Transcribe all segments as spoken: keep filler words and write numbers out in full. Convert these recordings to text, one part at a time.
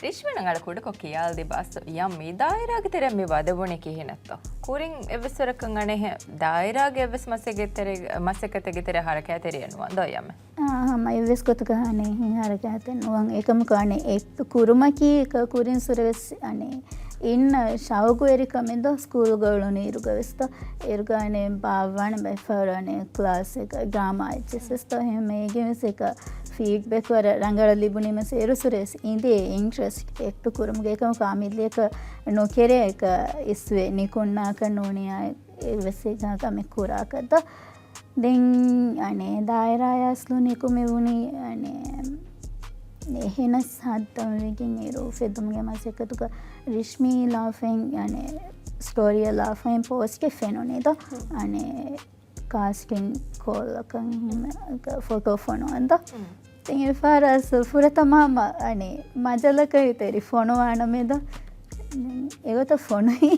ރިޝްމީނަށް އަޅަ ކުޑަކޮށް ކިޔާލަދީބަސް ޔަ މި ދާއިރާގެ ތެރެއަށް މި ވަދެވުނީ ކިހިނެއްތޯ؟ ކުރިން އެއްވެސް ވަރަކަށް އަނެއް ދާއިރާގެ އެއްވެސް މަސައްކަތްތެރި-، މަސައްކަތެއްގެ ތެރެ ހަރަކާތްތެރިއެއް ނުވަން ދޯ ޔަމެ. އާ، ހަމަ އެއްވެސް ގޮތަކަށް އަނެއް ހިން ހަރަކާތެއް ނުވަން. އެކަމަކު އަނެއް އެއް ކުރުމަކީ ކުރިން ސުރެވެސް އަނެއް އިންނަ ޝައުގުވެރިކަމެއް ދޯ ސްކޫލުގަ އުޅުނު އިރުގަވެސް ދޯ. އޭރުގަ އަނެއް ބާއްވާނެ ބައެއް ފަހަރު އަނެއް ކްލާސްއެއްގަ ޑްރާމާ އެއްޗެއްސެސް ދޯ. އެހެން އޭގެންވެސް އެކަ ފީޑްބެކް ވަރަށް ރަނގަޅަށް ލިބުނީމަ އޭރު ސުރެވެސް އިނދޭ އިންޓްރެސްޓް އެކްޓް ކުރުމުގެ. އެކަމަކު އަމިއްލިއަކަށް ނުކެރޭ އެކަ އިސްވެ ނިކުންނާކަށް ނޫނިއްޔާ އެއްވެސް އެކަ ކަމެއް ކުރާކަށް ދޯ. ދެން އަނެއް ދާއިރާއަށް އަސްލު ނިކުމެވުނީ އަނެއް އެހެނަސް ހައްދަން ވެގެން އޭރު އުފެއްދުމުގެ މަސައްކަތުގަ ރިޝްމީ ލާފައިން އަނެއް ސްޓޯރީއަށް ލާފައިން ޕޯސްޓެއް ފެނުނީ ދޯ. އަނެއް ކާސްޓިން ކޯލަކަށް އެހެން ފޮޓޯ ފޮނުވަން ދޯ. ދެން އެފަހަރަސް ފުރަތަމަ އަނެއް މަޖަލަކަށް ތެރި ފޮނުވާނަމޭ ދޯ. ދެން އެގޮތަށް ފޮނުވީ.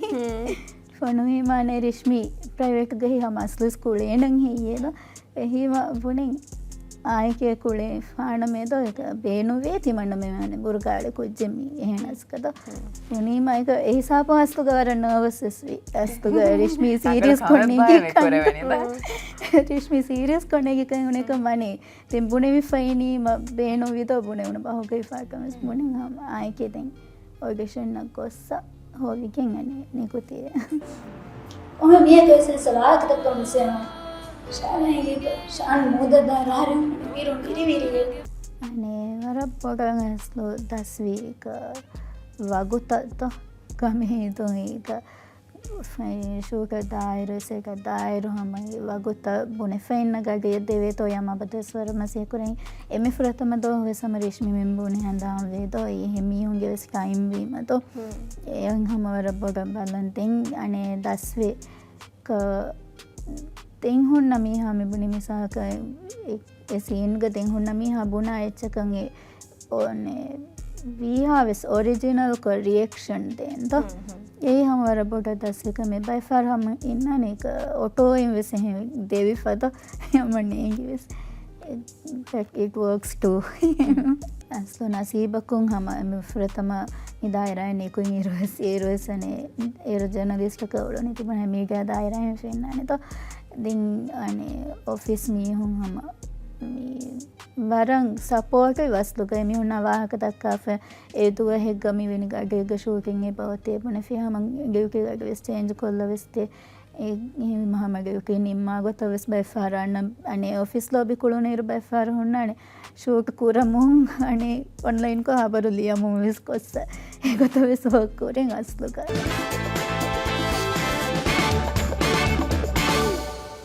ފޮނުވީމާ އަނެއް ރިޝްމީ ޕްރައިވެޓްގައި ހަމަ އަސްލު ސްކޫލް އޭނަން ހެއްޔޭ ދޯ. އެހީމަ ބުނިން އާއެކޭ ކުޅެފާނަމޭ ދޯ އެކަ ބޭނުންވޭ ތިމަންނަމެ މާނެ ބުރުގާޅެ ކުއްޖެއް މީ އެހެނަސް ކަދޯ. ފުނީމަ އެކަ އެހިސާބު އަސްލުގަ ވަރަށް ނާވަސް ވެސް ވީ. އަސްލުގަ ރިޝްމީ ސީރިއަސް ކޮންނެގި ކަން. ރިޝްމީ ސީރިއަސް ކޮންނެގި ކަން އުނެކަ މަނި. ދެން ބުނެވިފައިނީ މަ ބޭނުންވި ދޯ ބުނެވުނު ބަހުގައި ފާކަމެސް ބުނިން ހަމަ އާއެކޭ ދެން އޮޑިޝަންއަށް ގޮއްސަ ހޮވިގެން އަނެއް ނިކުތީ. އޮހޮ މިއަދު އެސެންސް ވާހަކަތައް ކޮންސެން ޝާނާ ހިނގިތަ ޝާން މޫދަށް ދާ ރާރި ވީރު ވިރިވިރި. އަނެއް ވަރަށް ބޮޑަށް އަސްލު ދަސްވީ އެކަ ވަގުތައް ދޯ ކަމެހި ދުން އެކަ ޝޫޓަށް ދާއިރު އެސެކަ ދާއިރު ހަމަ ވަގުތަށް ބުނެފައިންނަ ގަޑިއަށް ދެވޭތޯ ޔާ މަބަދުވެސް ވަރަށް މަސީ ކުރެން. އެންމެ ފުރަތަމަ ދޯ ވެސް ހަމަ ރިޝްމި މިން ބުނި ހަނދާން ވޭ ދޯ އެހެން މީހުންގެ ވެސް ޓައިމް ވީމަ ދޯ. އެއަށް ހަމަ ވަރަށް ބޮޑަށް ބަލަން ދެން އަނެއް ދަސްވެ ކަ ދެން ހުންނަ މީހާ މި ބުނި މިސާލަކަށް އެ ސީންގަ ދެން ހުންނަ މީހާ ބުނާ އެއްޗަކަށް އެ އޮންނެ ވީހާ ވެސް އޮރިޖިނަލްކޮށް ރިއެކްޝަން ދޭން ދޯ. އެއީ ހަމަ ވަރަށް ބޮޑަށް ދަސްވި ކަމެއް. ބައެއް ފަހަރު ހަމަ އިންނާނެ އޮޓޯއިން ވެސް އެހެން ދެވިފަ ދޯ. ހަމަ ނޭނގި ވެސް. It works too. އަސްލު ނަސީބަކުން ހަމަ އެންމެ ފުރަތަމަ މި ދާއިރާއިން ނިކުތް އިރުވެސް އޭރުވެސް އަނެއް އޭރު ޖަނަލިސްޓަކަށް އުޅުނީ ތިބުނަ މީޑިއާ ދާއިރާއިން ފެންނާނެ ދޯ. ދެން އަނެއް އޮފީސް މީހުން ހަމަ މި ވަރަށް ސަޕޯޓިވް އަސްލުގައި މީހުންނާ ވާހަކަ ދައްކާފަ އެ ދުވަހެއްގަ މިވެނި ގަޑިއެއްގަ ޝޫޓިން އެބައޮތޭ ބުނެފި ހަމަ ގެޔުކި ގަޑި ވެސް ޗޭންޖް ކޮށްލަ ވެސް ދޭ. އެ ހަމަ ގެޔުކި ނިންމާ ގޮތަށް ވެސް ބައެއް ފަހަރު އަންނަ އަނެއް އޮފީސް ލޯބި ކުޅުނުއިރު ބައެއް ފަހަރު ހުންނާނެ ޝޫޓް ކުރަމުން އަނެއް އޮންލައިންކޮށް ހަބަރު ލިޔަމުން ވެސް ގޮއްސަ އެގޮތަށް ވެސް ވޯކް ކުރިން އަސްލުގަ.